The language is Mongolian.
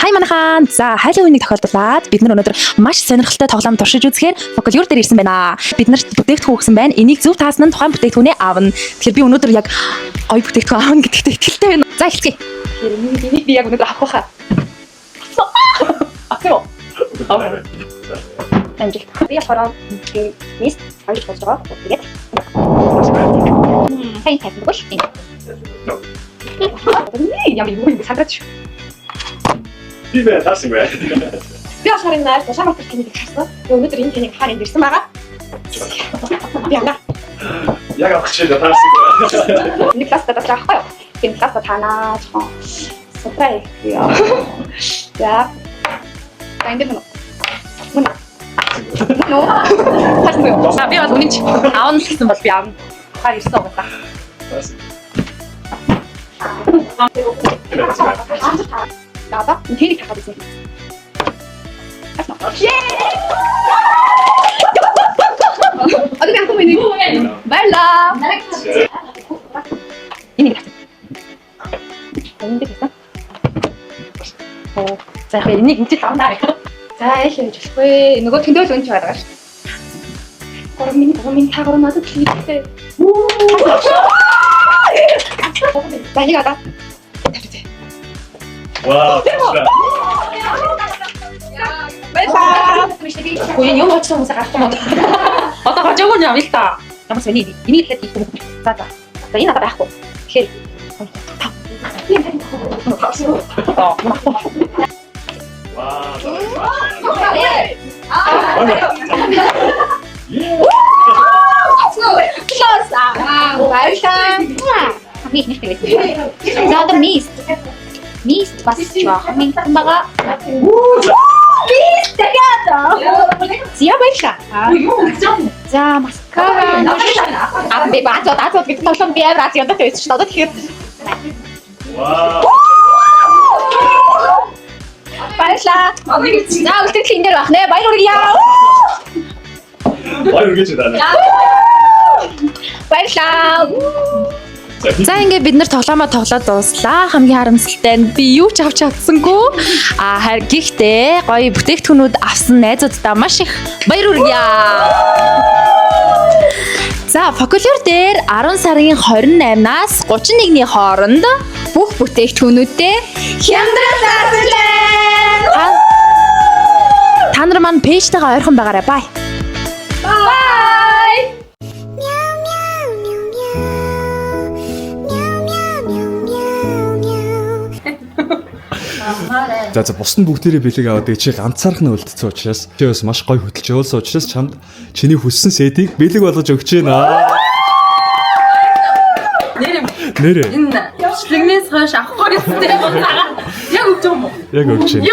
Хай, манайхан. За, хайлын үеийг тохиолдуулаад бид нар өнөөдөр маш сонирхолтой тоглоом туршиж үзэхээр Фокалюр дээр ирсэн байна. Бид нарт бүтээгдэхүүн өгсөн байна. Энийг зөв таасан нь тухайн бүтээгдэхүүнээ авна. Тэгэхээр би өнөөдөр яг гоё бүтээгдэхүүн авна гэдэгт итгэлтэй байна. За, эхэлцгээе. Тэгэхээр энийг би яг өнөөдөр авах байхаа. Авсан уу? Амжилт. Би болохоор mist хоёр болж байгаа. Тэгээд сайн тайсан бол энэ. Ямар юм сандраач. Би бэ таарсан бай. Би болохоор энэ найр тушаа мартар тэнэг харсан. Тэгээ өнөөдөр энэ тэнэг хаар энд ирсэн байгаа. Би ана. Яг авах гэж таарсан бай. Нэг класс татаж байгаа байхгүй юу? Тэр класс танаа жоохон surprise яа. За. За, энэ мөн. Мөн. Нөө. Таарсан юу? За, би бол үнэн ч авна л гэсэн бол би авна. Хаар ирсэн угаасаа. Таарсан. За, одоо энэ тэнэг тахаад ирсэн. Yay! Одоо би анхан миний. Баярлаа. Энийг тавьсан. Энэ дээр тавьсан. Оо, за, яг энийг энэ ч авна. За, яах хийж болохгүй. Нөгөө тэндэл өнч байгаа шүү. Гурван миний, гурван миний, та гурван надад хийхдээ. За, энийг одоо тавьчих. Вау. Баярлаа. Үгүй, энэ юм очсон хүмүүсээ гарахгүй юм. Одоо хожоогүй юм л та. Ямар сони энийг л хийх юм. За за. За, энэ надад байхгүй. Тэгэхээр 2 5. Аа. Вау. Баярлаа. Хамгийн ихнийх байсан. За, одоо mist. Mist бас жоохон минтан байгаа. Mist дахиад. За, баярлаа. Юу гэж юм? За, маскара. Аа, би бааз аз гэж тоглоом би амар аз ядаад байсан шүү дээ. Одоо тэгэхээр Вау. Баярлаа. За, үлдэгдэл энэ дээр байх нэ. Баяр хүргье. Баяр хүргэж байна. Баярлаа. За, ингээ бид нар тоглоомоо тоглоод дууслаа. Хамгийн харамсалтай нь би юу ч авч чадсангүй. А харин гэхдээ гоё бүтээгдэхүүнүүд авсан найзууддаа маш их баяр хүргье. За, Фокалюр дээр 10 сарын 28-наас 31-ний хооронд бүх бүтээгдэхүүнүүдээ хямдрал байна. Та нар маань page тэйгээ ойрхон байгаарай. Bye. Bye. Meow meow meow meow meow meow meow meow. За за, бус нь бүгдээрээ бэлэг аваад, тэгээ чи ганцаарх нь үлдсэн учраас, чи бас маш гоё хөдөлж явуулсан учраас чамд чиний хүссэн set ийг бэлэг болгож өгч байна. Нэр Нэрээ. Энэ бичлэгнээс хойш авахгүй гэсэн. Яг өгч юм уу? Яг өгч байна.